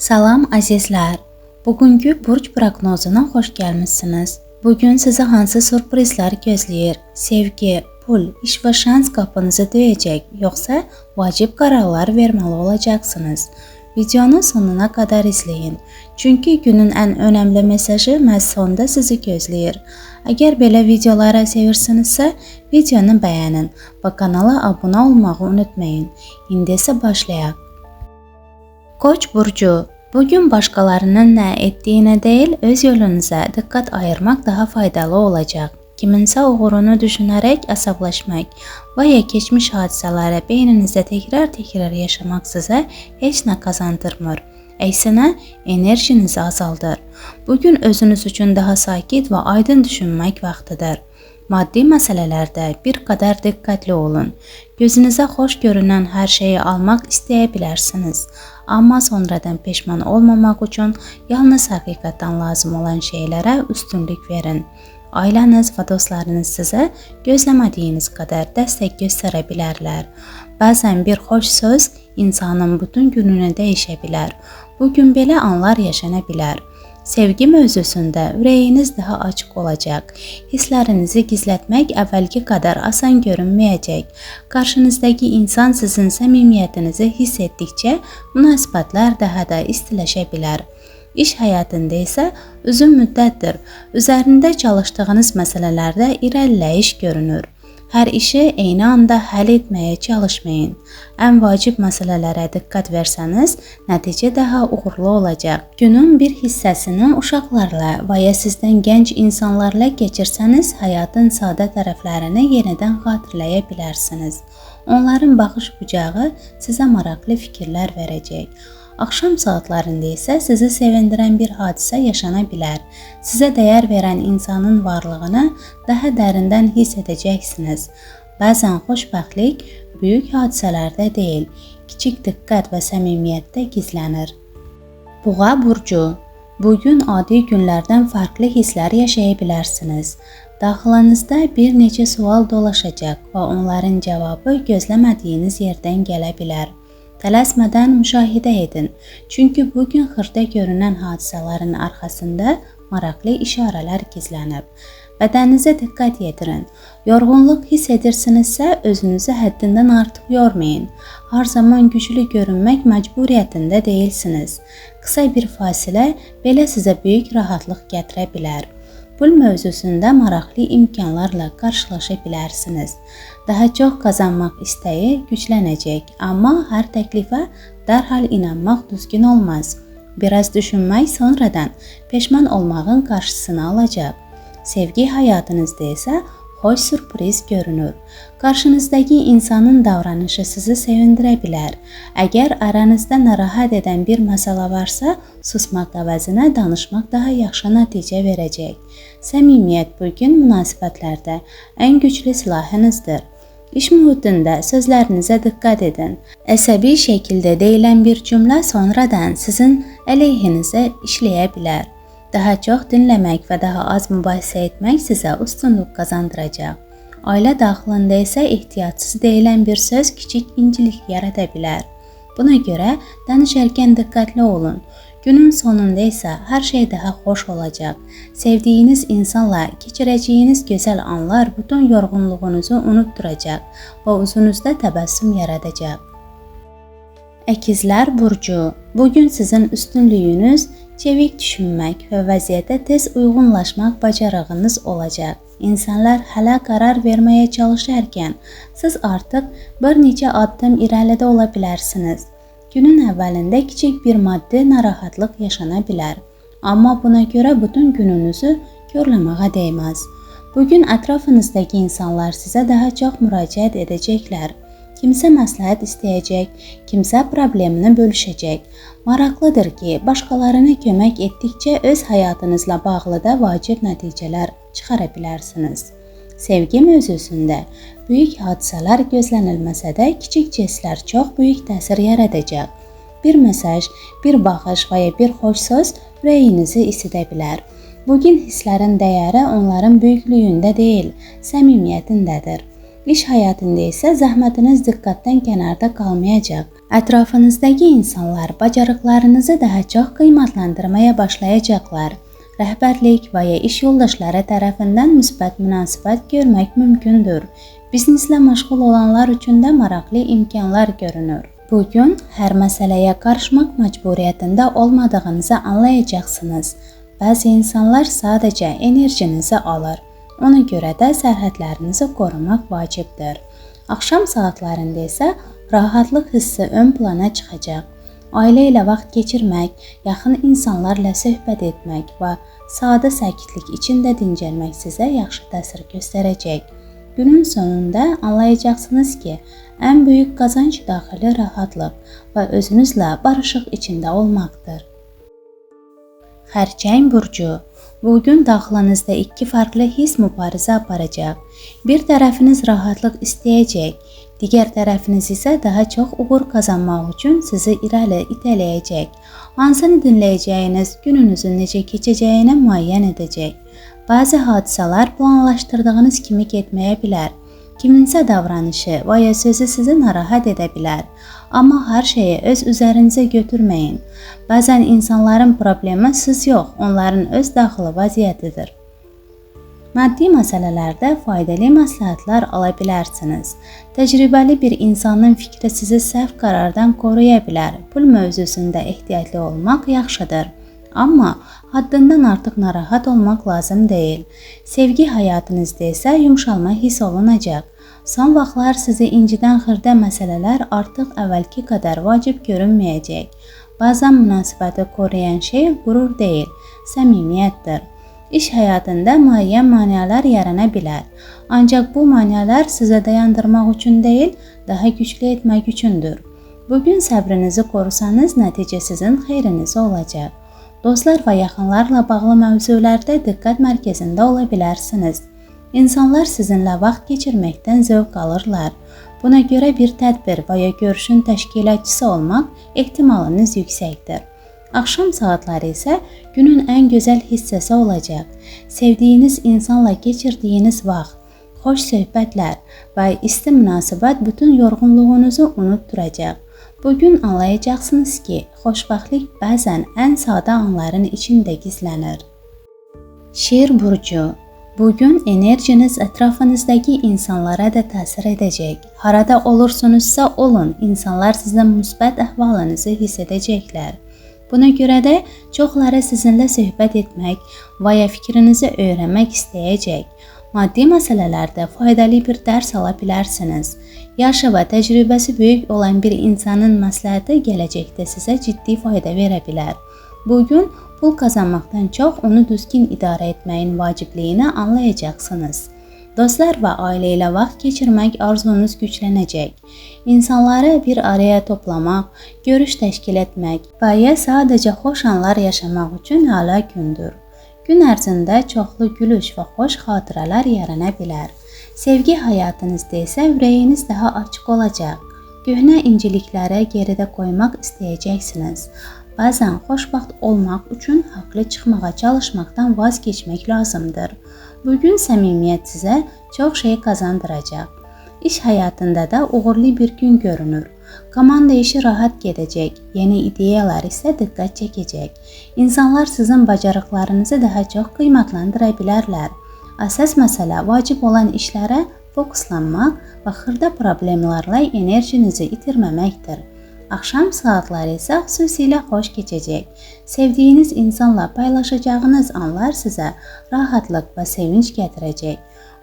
Salam azizlər. Bugünkü burc proqnozuna xoş gəlmisiniz. Bugün sizi hansı sürprizlər gözləyir? Sevgi, pul, iş və şans qapınızı döyəcək, yoxsa vacib qərarlar verməli olacaqsınız? Videonun sonuna qədər izləyin. Çünki günün ən önəmli mesajı məhz sonda sizi gözləyir. Əgər belə videoları sevirsinizsə, videonu bəyənin və kanala abunə olmağı unutmayın. İndi isə başlayaq. Koç burcu, bugün başqalarının nə etdiyinə deyil, öz yolunuza diqqət ayırmaq daha faydalı olacaq. Kiminsə uğurunu düşünərək əsəbləşmək və ya keçmiş hadisələri beyninizdə təkrar-təkrar yaşamaq sizə heç nə qazandırmır. Əksinə, enerjinizi azaldır. Bugün özünüz üçün daha sakit və aydın düşünmək vaxtıdır. Maddi məsələlərdə bir qədər diqqətli olun. Gözünüzə xoş görünən hər şeyi almaq istəyə bilərsiniz. Amma sonradan peşman olmamaq üçün yalnız həqiqətən lazım olan şeylərə üstünlük verin. Ailəniz və dostlarınız sizə gözləmədiyiniz qədər dəstək göstərə bilərlər. Bəzən bir xoş söz insanın bütün gününü dəyişə bilər. Bu gün belə anlar yaşana bilər. Sevgi mövzusunda ürəyiniz daha açıq olacaq. Hisslərinizi gizlətmək əvvəlki qədər asan görünməyəcək. Qarşınızdakı insan sizin səmimiyyətinizi hiss etdikcə münasibətlər daha da istiləşə bilər. İş həyatında isə uzun müddətdir üzərində çalışdığınız məsələlərdə irəliləyiş görünür. Hər işi eyni anda həll etməyə çalışmayın. Ən vacib məsələlərə diqqət versəniz, nəticə daha uğurlu olacaq. Günün bir hissəsini uşaqlarla və ya sizdən gənc insanlarla keçirsəniz, həyatın sadə tərəflərini yenidən xatırlaya bilərsiniz. Onların baxış bucağı sizə maraqlı fikirlər verəcək. Axşam saatlarında isə sizi sevindirən bir hadisə yaşana bilər. Sizə dəyər verən insanın varlığını daha dərindən hiss edəcəksiniz. Bəzən xoşbəxtlik böyük hadisələrdə deyil, kiçik diqqət və səmimiyyətdə gizlənir. Boğa burcu, bugün adi günlərdən fərqli hisslər yaşaya bilərsiniz. Daxilınızda bir neçə sual dolaşacaq və onların cavabı gözləmədiyiniz yerdən gələ bilər. Tələsmədən müşahidə edin. Çünki bugün xırda görünən hadisələrin arxasında maraqlı işarələr gizlənib. Bədəninizə diqqət yetirin. Yorğunluq hiss edirsinizsə, özünüzü həddindən artıq yormayın. Hər zaman güclü görünmək məcburiyyətində deyilsiniz. Qısa bir fasilə belə sizə böyük rahatlıq gətirə bilər. Pul mövzusunda maraqlı imkanlarla qarşılaşa bilərsiniz. Daha çox qazanmaq istəyi güclənəcək, amma hər təklifə dərhal inanmaq düzgün olmaz. Biraz düşünmək sonradan peşman olmağın qarşısını alacaq. Sevgi həyatınızda isə xoş sürpriz görünür. Qarşınızdakı insanın davranışı sizi sevindirə bilər. Əgər aranızda narahat edən bir məsələ varsa, susmaq əvəzinə danışmaq daha yaxşı nəticə verəcək. Səmimiyyət bugün münasibətlərdə ən güclü silahınızdır. İş mühitində sözlərinizə diqqət edin. Əsəbi şəkildə deyilən bir cümlə sonradan sizin əleyhinizə işləyə bilər. Daha çox dinləmək və daha az mübahisə etmək sizə üstünlük qazandıracaq. Ailə daxilində isə ehtiyatsız deyilən bir söz kiçik incilik yarada bilər. Buna görə danışarkən diqqətli olun. Günün sonunda isə hər şey daha xoş olacaq. Sevdiyiniz insanla keçirəcəyiniz gözəl anlar bütün yorğunluğunuzu unutduracaq və üzünüzdə təbəssüm yaradacaq. Əkizlər burcu, bugün sizin üstünlüyünüz çevik düşünmək və vəziyyətə tez uyğunlaşmaq bacarığınız olacaq. İnsanlar hələ qərar verməyə çalışarkən, siz artıq bir neçə addım irəlidə ola bilərsiniz. Günün əvvəlində kiçik bir maddi narahatlıq yaşana bilər. Amma buna görə bütün gününüzü korlamağa dəyməz. Bugün ətrafınızdakı insanlar sizə daha çox müraciət edəcəklər. Kimsə məsləhət istəyəcək, kimsə problemini bölüşəcək. Maraqlıdır ki, başqalarına kömək etdikcə öz həyatınızla bağlı da vacib nəticələr çıxara bilərsiniz. Sevgi mövzusunda böyük hadisələr gözlənilməsə də kiçik jestlər çox böyük təsir yaradacaq. Bir mesaj, bir baxış və ya bir xoş söz ürəyinizi isidə bilər. Bugün hisslərin dəyəri onların böyüklüyündə deyil, səmimiyyətindədir. İş həyatında isə zəhmətiniz diqqətdən kənarda qalmayacaq. Ətrafınızdakı insanlar bacarıqlarınızı daha çox qiymətlendirməyə başlayacaqlar. Rəhbərlik və ya iş yoldaşları tərəfindən müsbət münasibət görmək mümkündür. Bizneslə məşğul olanlar üçün də maraqlı imkanlar görünür. Bugün hər məsələyə qarışmaq məcburiyyətində olmadığınızı anlayacaqsınız. Bəzi insanlar sadəcə enerjinizi alır. Ona görə də sərhədlərinizi qorumaq vacibdir. Axşam saatlarında isə rahatlıq hissi ön plana çıxacaq. Ailə ilə vaxt keçirmək, yaxın insanlarla söhbət etmək və sadə sakitlik içində dincəlmək sizə yaxşı təsir göstərəcək. Günün sonunda anlayacaqsınız ki, ən böyük qazanc daxili rahatlıq və özünüzlə barışıq içində olmaqdır. Xərçəng burcu. Bugün daxilınızda iki farklı his mübarizə aparacaq. Bir tərəfiniz rahatlıq istəyəcək, digər tərəfiniz isə daha çox uğur qazanmaq üçün sizi irəli itələyəcək. Hansını dinləyəcəyiniz, gününüzün necə keçəcəyini müəyyən edəcək. Bəzi hadisələr planlaşdırdığınız kimi getməyə bilər. Kiminsə davranışı və ya sözü sizi narahat edə bilər. Amma hər şeyi öz üzərinizə götürməyin. Bəzən insanların problemi siz yox, onların öz daxili vəziyyətidir. Maddi məsələlərdə faydalı məsləhətlər ala bilərsiniz. Təcrübəli bir insanın fikri sizi səhv qərardan qoruya bilər. Pul mövzusunda ehtiyatlı olmaq yaxşıdır. Amma haddindən artıq narahat olmaq lazım deyil. Sevgi həyatınızda isə yumşalma hiss olunacaq. Son vaxtlar sizi incidən xırda məsələlər artıq əvvəlki qədər vacib görünməyəcək. Bəzən münasibəti qoruyan şey qürur deyil, səmimiyyətdir. İş həyatında müəyyən maneələr yarana bilər. Ancaq bu maneələr sizə dayandırmaq üçün deyil, daha güclü etmək üçündür. Bugün səbrinizi qorusanız, nəticə sizin xeyrinizə olacaq. Dostlar və yaxınlarla bağlı mövzularda diqqət mərkəzində ola bilərsiniz. İnsanlar sizinlə vaxt keçirməkdən zövq alırlar. Buna görə bir tədbir və ya görüşün təşkilatçısı olmaq ehtimalınız yüksəkdir. Axşam saatları isə günün ən gözəl hissəsi olacaq. Sevdiyiniz insanla keçirdiyiniz vaxt, xoş söhbətlər və isti münasibət bütün yorğunluğunuzu unutduracaq. Bugün anlayacaqsınız ki, xoşbəxtlik bəzən ən sadə anların içində gizlənir. Şir burcu. Bugün enerjiniz ətrafınızdakı insanlara da təsir edəcək. Harada olursunuzsa olun, insanlar sizin müsbət əhvalınızı hiss edəcəklər. Buna görə də çoxları sizinlə söhbət etmək və ya fikrinizi öyrənmək istəyəcək. Maddi məsələlərdə faydalı bir dərs ala bilərsiniz. Yaşı və təcrübəsi böyük olan bir insanın məsləhəti gələcəkdə sizə ciddi fayda verə bilər. Bugün pul qazanmaqdan çox onu düzgün idarə etməyin vacibliyini anlayacaqsınız. Dostlar və ailə ilə vaxt keçirmək arzunuz güclənəcək. İnsanları bir araya toplamaq, görüş təşkil etmək və ya sadəcə xoş anlar yaşamaq üçün əla gündür. Gün ərzində çoxlu gülüş və xoş xatirələr yarana bilər. Sevgi həyatınızda isə ürəyiniz daha açıq olacaq. Köhnə incilikləri geridə qoymaq istəyəcəksiniz. Bəzən xoşbəxt olmaq üçün haqlı çıxmağa çalışmaqdan vazgeçmək lazımdır. Bugün səmimiyyət sizə çox şey qazandıracaq. İş həyatında da uğurlu bir gün görünür. Komanda işi rahat gedəcək, yeni ideyalar isə diqqət çəkəcək. İnsanlar sizin bacarıqlarınızı daha çox qiymətləndirə bilərlər. Əsas məsələ vacib olan işlərə fokuslanmaq və xırda problemlərlə enerjinizi itirməməkdir. Axşam saatları isə xüsusilə xoş keçəcək. Sevdiyiniz insanla paylaşacağınız anlar sizə rahatlıq və sevinç gətirəcək.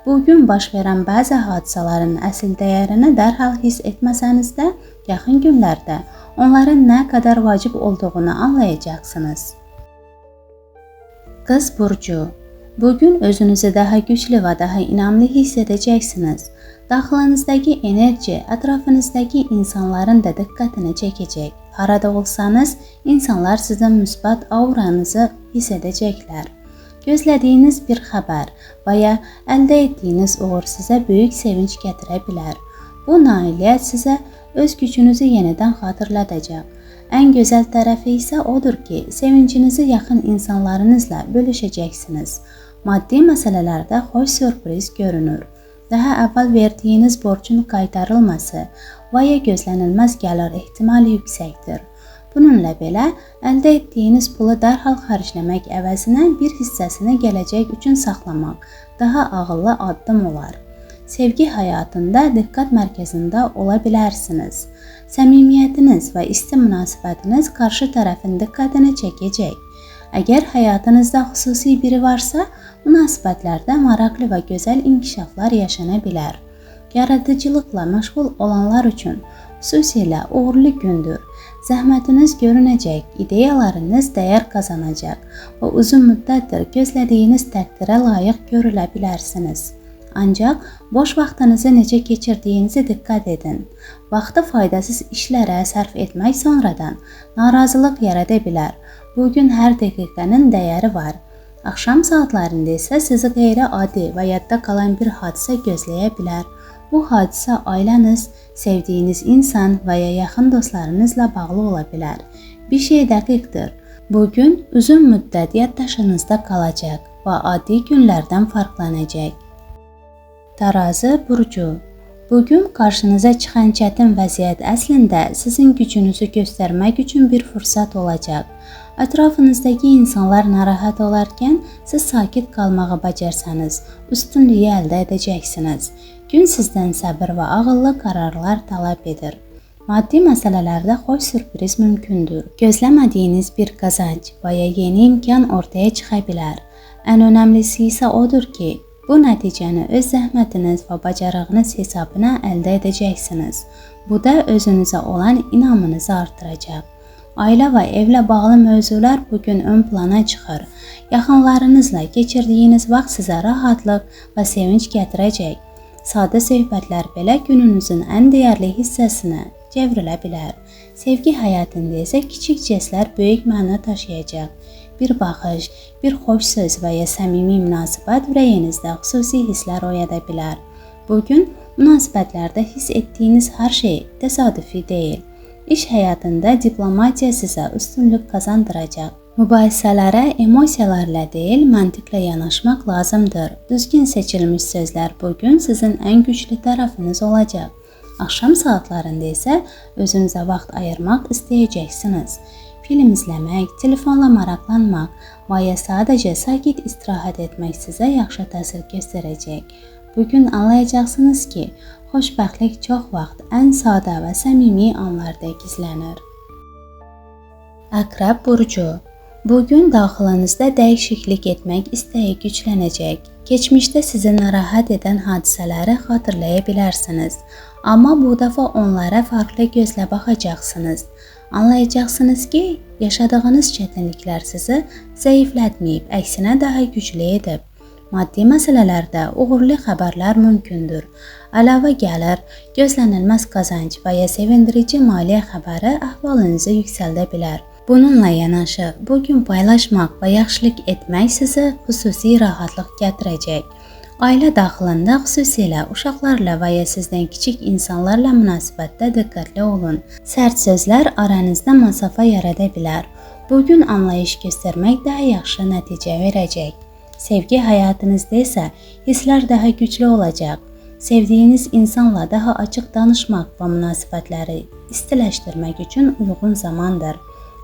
Bugün baş verən bəzi hadisələrin əsl dəyərini dərhal hiss etməsəniz də, yaxın günlərdə onların nə qədər vacib olduğunu anlayacaqsınız. Qız burcu. Bugün özünüzü daha güclü və daha inamlı hiss edəcəksiniz. Daxilinizdəki enerji ətrafınızdakı insanların da diqqətini çəkəcək. Harada olsanız, insanlar sizin müsbət auranızı hiss edəcəklər. Gözlədiyiniz bir xəbər və ya əldə etdiyiniz uğur sizə böyük sevinç gətirə bilər. Bu nailiyyət sizə öz gücünüzü yenidən xatırladacaq. Ən gözəl tərəfi isə odur ki, sevincinizi yaxın insanlarınızla bölüşəcəksiniz. Maddi məsələlərdə xoş sürpriz görünür. Daha əvvəl verdiyiniz borcun qaytarılması və ya gözlənilməz gəlir ehtimali yüksəkdir. Bununla belə, əldə etdiyiniz pulu dərhal xərcləmək əvəzinə bir hissəsini gələcək üçün saxlamaq daha ağıllı addım olar. Sevgi həyatında diqqət mərkəzində ola bilərsiniz. Səmimiyyətiniz və isti münasibətiniz qarşı tərəfin diqqətini çəkəcək. Əgər həyatınızda xüsusi biri varsa, münasibətlərdə maraqlı və gözəl inkişaflar yaşana bilər. Yaradıcılıqla məşğul olanlar üçün xüsusilə uğurlu gündür. Zəhmətiniz görünəcək, ideyalarınız dəyər qazanacaq və uzun müddətdir gözlədiyiniz təqdirə layiq görülə bilərsiniz. Ancaq boş vaxtınızı necə keçirdiyinizi diqqət edin. Vaxtı faydasız işlərə sərf etmək sonradan narazılıq yarada bilər. Bugün hər dəqiqənin dəyəri var. Axşam saatlarında isə sizi qeyri-adi və yadda qalan bir hadisə gözləyə bilər. Bu hadisə ailəniz, sevdiyiniz insan və ya yaxın dostlarınızla bağlı ola bilər. Bir şey dəqiqdir. Bugün uzun müddət yaddaşınızda qalacaq və adi günlərdən fərqlənəcək. Tarazı burcu. Bugün qarşınıza çıxan çətin vəziyyət əslində sizin gücünüzü göstərmək üçün bir fürsət olacaq. Ətrafınızdakı insanlar narahat olarkən siz sakit qalmağı bacarsanız, üstünlüyü əldə edəcəksiniz. Gün sizdən səbir və ağıllı qərarlar tələb edir. Maddi məsələlərdə xoş sürpriz mümkündür. Gözləmədiyiniz bir qazanc və ya yeni imkan ortaya çıxa bilər. Ən önəmlisi isə odur ki, bu nəticəni öz zəhmətiniz və bacarığınız hesabına əldə edəcəksiniz. Bu da özünüzə olan inamınızı artıracaq. Ailə və evlə bağlı mövzular bugün ön plana çıxır. Yaxınlarınızla keçirdiyiniz vaxt sizə rahatlıq və sevinç gətirəcək. Sadə söhbətlər belə gününüzün ən dəyərli hissəsinə çevrilə bilər. Sevgi həyatında isə kiçik jestlər böyük məna daşıyacaq. Bir baxış, bir xoş söz və ya səmimi münasibət ürəyinizdə xüsusi hisslər oyada bilər. Bugün münasibətlərdə hiss etdiyiniz hər şey təsadüfi deyil. İş həyatında diplomatiya sizə üstünlük qazandıracaq. Mübahisələrə emosiyalarla deyil, məntiqlə yanaşmaq lazımdır. Düzgün seçilmiş sözlər bugün sizin ən güclü tərəfiniz olacaq. Axşam saatlarında isə özünüzə vaxt ayırmaq istəyəcəksiniz. Film izləmək, telefonla maraqlanmaq və ya sadəcə sakit istirahət etmək sizə yaxşı təsir göstərəcək. Bugün anlayacaqsınız ki, xoşbəxtlik çox vaxt ən sadə və səmimi anlarda gizlənir. Əqrəb burcu. Bugün daxilınızda dəyişiklik etmək istəyi güclənəcək. Keçmişdə sizi narahat edən hadisələri xatırlaya bilərsiniz. Amma bu dəfə onlara farklı gözlə baxacaqsınız. Anlayacaqsınız ki, yaşadığınız çətinliklər sizi zəiflətməyib, əksinə daha güclü edib. Maddi məsələlərdə uğurlu xəbərlər mümkündür. Əlavə gəlir, gözlənilməz qazanc və ya sevindirici maliyyə xəbəri əhvalınızı yüksəldə bilər. Bununla yanaşı, bugün paylaşmaq və yaxşılıq etmək sizə xüsusi rahatlıq gətirəcək. Ailə daxilində xüsusilə uşaqlarla və ya sizdən kiçik insanlarla münasibətdə diqqətli olun. Sərt sözlər aranızda məsafə yarada bilər. Bugün anlayış göstərmək daha yaxşı nəticə verəcək. Sevgi həyatınızda isə hisslər daha güclü olacaq. Sevdiyiniz insanla daha açıq danışmaq və münasibətləri istiləşdirmək üçün uyğun zamandır.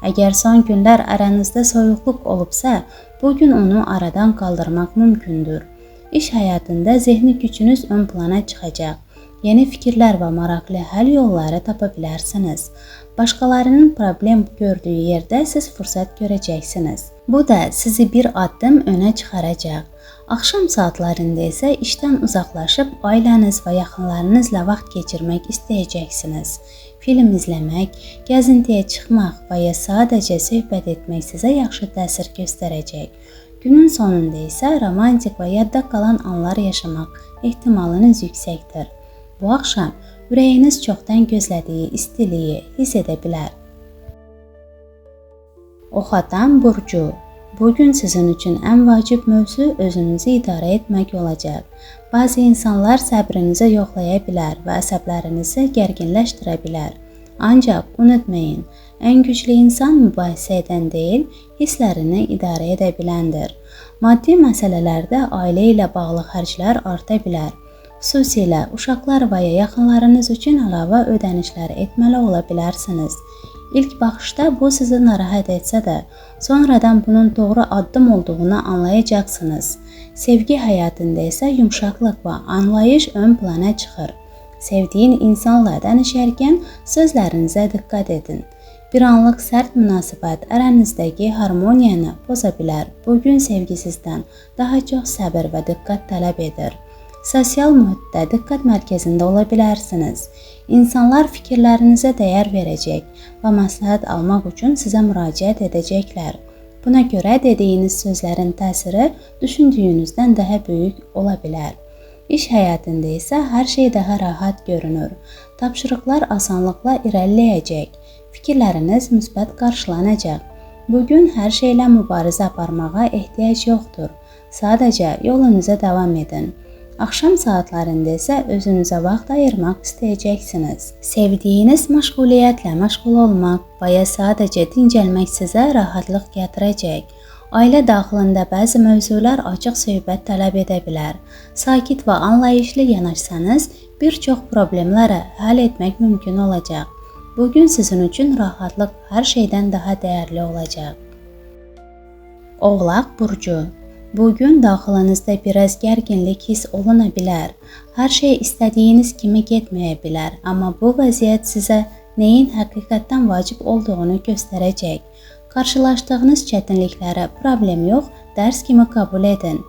Əgər son günlər aranızda soyuqluq olubsa, bugün onu aradan qaldırmaq mümkündür. İş həyatında zehni gücünüz ön plana çıxacaq. Yeni fikirlər və maraqlı həll yolları tapa bilərsiniz. Başqalarının problem gördüyü yerdə siz fürsət görəcəksiniz. Bu da sizi bir addım önə çıxaracaq. Axşam saatlarında isə işdən uzaqlaşıb ailəniz və yaxınlarınızla vaxt keçirmək istəyəcəksiniz. Film izləmək, gəzintiyə çıxmaq və ya sadəcə söhbət etmək sizə yaxşı təsir göstərəcək. Günün sonunda isə romantik və yadda qalan anlar yaşamaq ehtimalınız yüksəkdir. Bu axşam ürəyiniz çoxdan gözlədiyi istiliyi hiss edə bilər. Oxatan burcu. Bugün sizin üçün ən vacib mövzu özünüzü idarə etmək olacaq. Bəzi insanlar səbrinizi yoxlaya bilər və əsəblərinizi gərginləşdirə bilər. Ancaq unutmayın, ən güclü insan mübahisə edən deyil, hisslərini idarə edə biləndir. Maddi məsələlərdə ailə ilə bağlı xərclər arta bilər. Xüsusilə uşaqlar və ya yaxınlarınız üçün əlavə ödənişlər etməli ola bilərsiniz. İlk baxışda bu sizi narahat etsə də, sonradan bunun doğru addım olduğunu anlayacaqsınız. Sevgi həyatında isə yumşaqlıq və anlayış ön plana çıxır. Sevdiyin insanla danışarkən sözlərinizə diqqət edin. Bir anlıq sərt münasibət aranızdakı harmoniyanı poza bilər. Bugün sevgi sizdən daha çox səbir və diqqət tələb edir. Sosial mühitdə diqqət mərkəzində ola bilərsiniz. İnsanlar fikirlərinizə dəyər verəcək və məsləhət almaq üçün sizə müraciət edəcəklər. Buna görə dediyiniz sözlərin təsiri düşündüyünüzdən daha böyük ola bilər. İş həyatında isə hər şey daha rahat görünür. Tapşırıqlar asanlıqla irəliləyəcək. Fikirləriniz müsbət qarşılanacaq. Bugün hər şeylə mübarizə aparmağa ehtiyac yoxdur. Sadəcə yolunuza davam edin. Axşam saatlarında isə özünüzə vaxt ayırmaq istəyəcəksiniz. Sevdiyiniz məşğuliyyətlə məşğul olmaq və ya sadəcə dincəlmək sizə rahatlıq gətirəcək. Ailə daxilində bəzi mövzular açıq söhbət tələb edə bilər. Sakit və anlayışlı yanaşsanız, bir çox problemləri həll etmək mümkün olacaq. Bugün sizin üçün rahatlıq hər şeydən daha dəyərli olacaq. Oğlaq burcu. Bugün daxilinizdə biraz gərginlik hiss oluna bilər. Hər şey istədiyiniz kimi getməyə bilər, amma bu vəziyyət sizə nəyin həqiqətdən vacib olduğunu göstərəcək. Qarşılaşdığınız çətinliklərə problem yox, dərs kimi qəbul edin.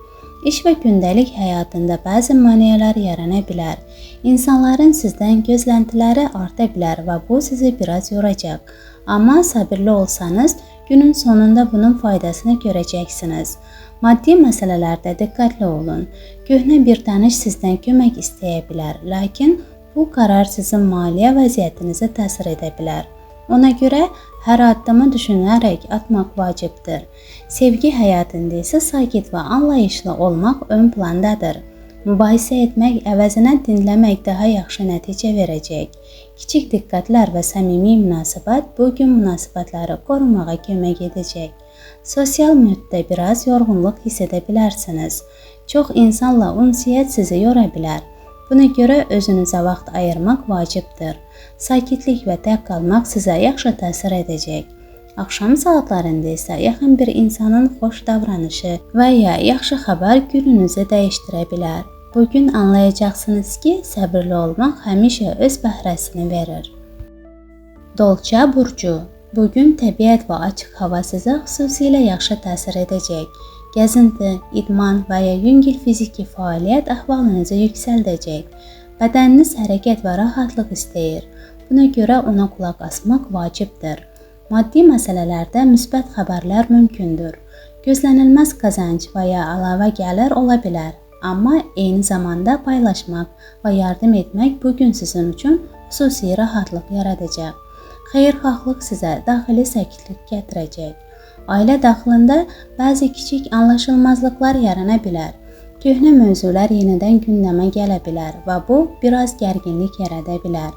İş və gündəlik həyatında bəzi maneələr yarana bilər. İnsanların sizdən gözləntiləri arta bilər və bu sizi biraz yoracaq. Amma sabırlı olsanız, günün sonunda bunun faydasını görəcəksiniz. Maddi məsələlərdə diqqətli olun. Köhnə bir tanış sizdən kömək istəyə bilər, lakin bu qərar sizin maliyyə vəziyyətinizə təsir edə bilər. Ona görə hər addımı düşünərək atmaq vacibdir. Sevgi həyatında isə sakit və anlayışlı olmaq ön plandadır. Mübahisə etmək əvəzinə dinləmək daha yaxşı nəticə verəcək. Kiçik diqqətlər və səmimi münasibət bu gün münasibətləri qorumağa kömək edəcək. Sosial mühitdə biraz yorğunluq hiss edə bilərsiniz. Çox insanla ünsiyyət sizi yora bilər. Buna görə özünüzə vaxt ayırmaq vacibdir. Sakitlik və tək qalmaq sizə yaxşı təsir edəcək. Axşam saatlarında isə yaxın bir insanın xoş davranışı və ya yaxşı xəbər gününüzü dəyişdirə bilər. Bugün anlayacaqsınız ki, səbirli olmaq həmişə öz bəhrəsini verir. Dolça burcu. Bugün təbiət və açıq hava sizə xüsusilə yaxşı təsir edəcək. Gəzinti, idman və ya yüngül fiziki fəaliyyət əhvalınızı yüksəldəcək. Bədəniniz hərəkət və rahatlıq istəyir. Buna görə ona qulaq asmaq vacibdir. Maddi məsələlərdə müsbət xəbərlər mümkündür. Gözlənilməz qazanc və ya əlavə gəlir ola bilər. Amma eyni zamanda paylaşmaq və yardım etmək bugün sizin üçün xüsusi rahatlıq yaradacaq. Xeyirxahlıq sizə daxili sakitlik gətirəcək. Ailə daxilində bəzi kiçik anlaşılmazlıqlar yarana bilər. Köhnə mövzular yenidən gündəmə gələ bilər və bu biraz gərginlik yarada bilər.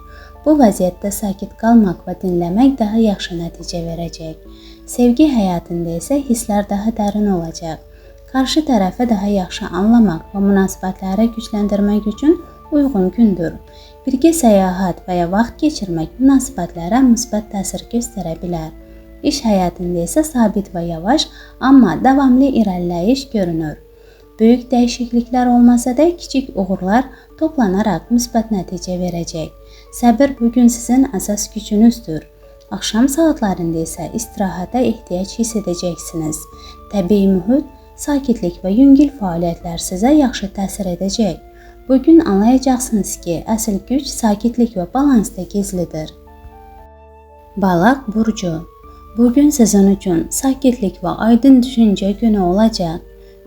Bu vəziyyətdə sakit qalmaq və dinləmək daha yaxşı nəticə verəcək. Sevgi həyatında isə hisslər daha dərin olacaq. Qarşı tərəfi daha yaxşı anlamaq və münasibətləri gücləndirmək üçün uyğun gündür. Birgə səyahət və ya vaxt keçirmək münasibətlərə müsbət təsir göstərə bilər. İş həyatında isə sabit və yavaş, amma davamlı irəliləyiş görünür. Böyük dəyişikliklər olmasa da kiçik uğurlar toplanaraq müsbət nəticə verəcək. Səbir bugün sizin əsas gücünüzdür. Axşam saatlarında isə istirahata ehtiyac hiss edəcəksiniz. Təbii mühit, sakitlik və yüngül fəaliyyətlər sizə yaxşı təsir edəcək. Bugün anlayacaqsınız ki, əsl güc sakitlik və balansda gizlidir. Balıq burcu. Bugün sizin üçün sakitlik və aydın düşüncə günü olacaq.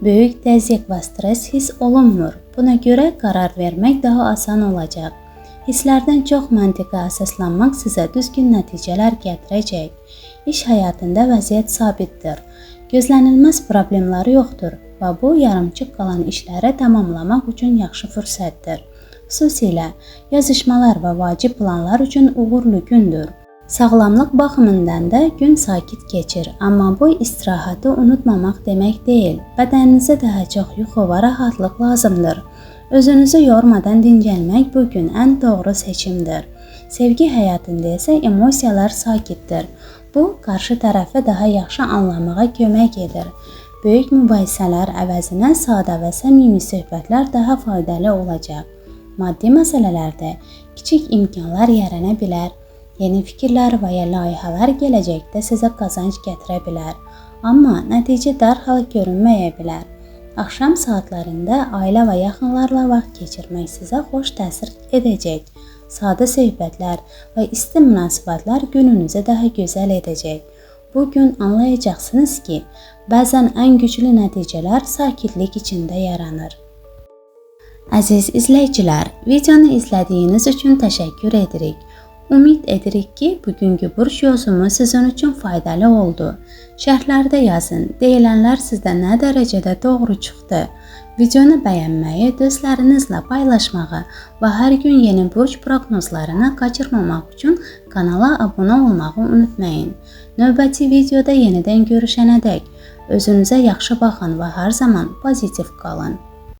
Böyük təzyiq və stres hiss olunmur. Buna görə qərar vermək daha asan olacaq. Hisslərdən çox məntiqə əsaslanmaq sizə düzgün nəticələr gətirəcək. İş həyatında vəziyyət sabitdir. Gözlənilməz problemlər yoxdur və bu yarımçıq qalan işləri tamamlamaq üçün yaxşı fürsətdir. Xüsusilə yazışmalar və vacib planlar üçün uğurlu gündür. Sağlamlıq baxımından da gün sakit keçir, amma bu istirahatı unutmamaq demək deyil. Bədəninizə daha çox yuxu və rahatlıq lazımdır. Özünüzü yormadan dincəlmək bu gün ən doğru seçimdir. Sevgi həyatında isə emosiyalar sakitdir. Bu, qarşı tərəfi daha yaxşı anlamağa kömək edir. Böyük mübahisələr əvəzinə sadə və səmimi söhbətlər daha faydalı olacaq. Maddi məsələlərdə kiçik imkanlar yarana bilər. Yeni fikirlər və ya layihələr gələcəkdə sizə qazanc gətirə bilər. Amma nəticə dərhal görünməyə bilər. Axşam saatlarında ailə və yaxınlarla vaxt keçirmək sizə xoş təsir edəcək. Sadə söhbətlər və isti münasibətlər gününüzü daha gözəl edəcək. Bu gün anlayacaqsınız ki, bəzən ən güclü nəticələr sakitlik içində yaranır. Əziz izləyicilər, videonu izlədiyiniz üçün təşəkkür edirik. Ümid edirik ki, bugünkü burc yozumu sizin üçün faydalı oldu. Şərhlərdə yazın, deyilənlər sizdə nə dərəcədə doğru çıxdı. Videonu bəyənməyi, dostlarınızla paylaşmağı və hər gün yeni burc proqnozlarını qaçırmamaq üçün kanala abunə olmağı unutmayın. Növbəti videoda yenidən görüşənədək özünüzə yaxşı baxın və hər zaman pozitiv qalın.